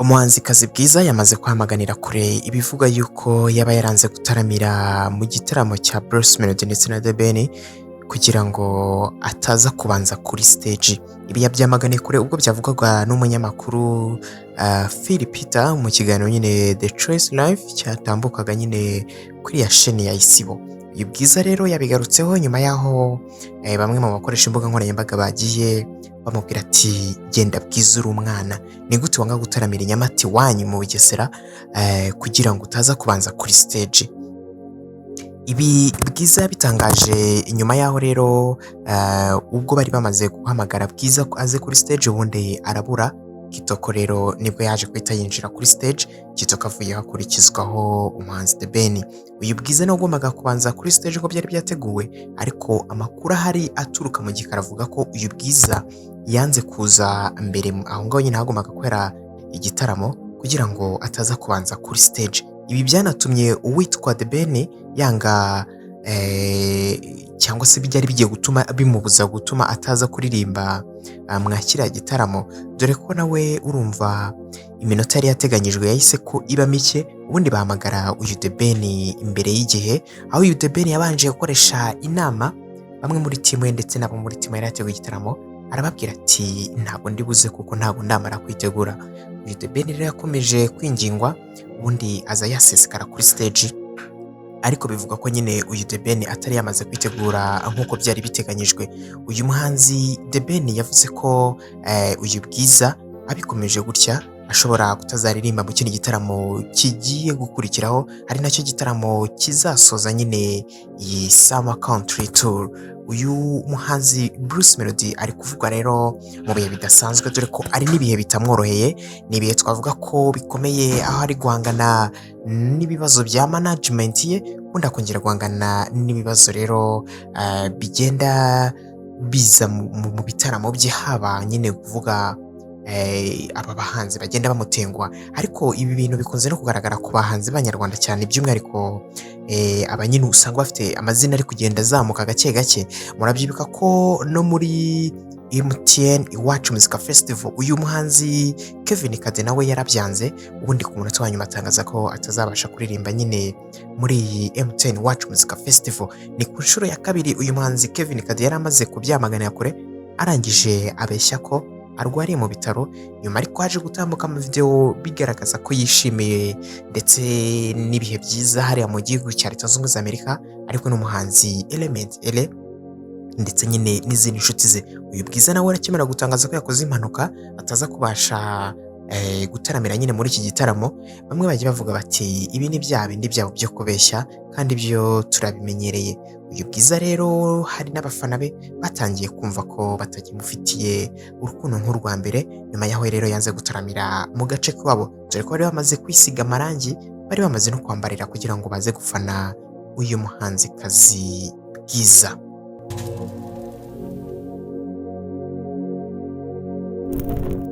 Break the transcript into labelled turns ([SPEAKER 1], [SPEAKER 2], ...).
[SPEAKER 1] Umuhanzikazi Bwiza yamaze kwamaganira kure ibivuga yuko yaba yaranze gutaramira mu gitaramo cya Bruce Melody ndetse na The Ben kugira ngo ataza kubanza kuri stage. Ibi yabyamaganiye kure ubwo byavugwaga n'umunyamakuru Phil Peter mu kiganiro nyine The Choice Live cyatambukaga nyine kuri ya sheni ya Isibo. Uyu Bwiza rero yabigarutseho nyuma y'aho bamwe mu bakoresha imbuga nkoranyambaga bagiye bamubwira ati genda Bwiza uri umwana, ni gute wanga gutaramira i Nyamata iwanyu mu Bugesera kugira ngo utaza kubanza kuri stage. Ibi Bwiza yabitangaje nyuma y'aho rero ubwo bari bamaze guhamagara Bwiza ko aze kuri stage ubundi arabura. Kitoko rero nibwo yaje guhita yinjira kuri stage, Kitoko avuye hakurikizwaho umuhanzi The Ben. Uyu Bwiza niwe wagombaga kubanza kuri stage uko byari byateguwe, ariko amakuru ahari aturuka mu gikari avuga ko uyu Bwiza yanze kuza mbere aho ngaho nyine hagombaga kubera igitaramo kugira ngo ataza kubanza kuri stage. Ibi byanatumye uwitwa The Ben yanga cyangwa se byari bigiye gutuma bimubuza gutuma ataza kuririmba mwa kiriya gitaramo, dore ko nawe urumva iminota yari yateganyijwe yahise ko iba mike, ubundi bahamagara uyu The Ben imbere y'igihe, aho uyu The Ben yabanje gukoresha inama bamwe muri timu ye ndetse n'abo muri timu yari yateguye igitaramo, arababwira ati ntabwo ndi buze kuko ntabwo ndamara kwitegura. Uyu The Ben rero yakomeje kwingingwa, ubundi aza yasesekara kuri stage, ariko bivugwa ko nyine uyu The Ben atari yamaze kwitegura nk'uko byari biteganyijwe. Uyu muhanzi The Ben yavuze ko uyu Bwiza abikomeje gutya ashobora kutazaririmba mu kindi gitaramo kigiye gukurikiraho, ari nacyo gitaramo kizasoza nyine iyi Summer Country Tour. Uyu muhanzi Bruce Melody ari kuvugwa rero mu bihe bidasanzwe, dore ko ari n'ibihe bitamworoheye, ni ibihe twavuga ko bikomeye, aho ari guhangana n'ibibazo bya management ye, ubundi akongera guhangana n'ibibazo rero bigenda biza mu bitaramo bye, haba nyine kuvuga aba bahanzi bagenda bamutenguha. Ariko ibi bintu bikunze no kugaragara ku bahanzi b'abanyarwanda cyane, by'umwihariko aba nyine usanga bafite amazina ari kugenda azamuka gake gake. Murabyibuka ko no muri MTN Iwacu Muzika Festival uyu muhanzi Kevin Kade nawe yarabyanze, ubundi ku munota wa nyuma atangaza ko atazabasha kuririmba nyine muri iyi MTN Iwacu Muzika Festival. Ni ku nshuro ya kabiri uyu muhanzi Kevin Kade yari amaze kubyamaganira kure, arangije abeshya ko arwariye mu bitaro, nyuma ariko haje gutambuka amavideo bigaragaza ko yishimiye ndetse n'ibihe byiza hariya mu gihugu cya Leta Zunze Ubumwe za Amerika, ariko n'umuhanzi Element Eleeeh ndetse nyine n'izindi nshuti ze. Uyu Bwiza nawe arakimara gutangaza ko yakoze impanuka ataza kubasha gutaramira nyine muri iki gitaramo, bamwe bagiye bavuga bati ibi ni bya bindi byabo byo kubeshya kandi byo turabimenyereye. Uyu Bwiza rero hari n'abafana be batangiye kumva ko batakimufitiye urukundo nk'urwa mbere, nyuma y'aho rero yanze gutaramira mu gace k'iwabo, dore ko bari bamaze kwisiga amarangi, bari bamaze no kwambarira kugira ngo baze gufana uyu muhanzikazi Bwiza.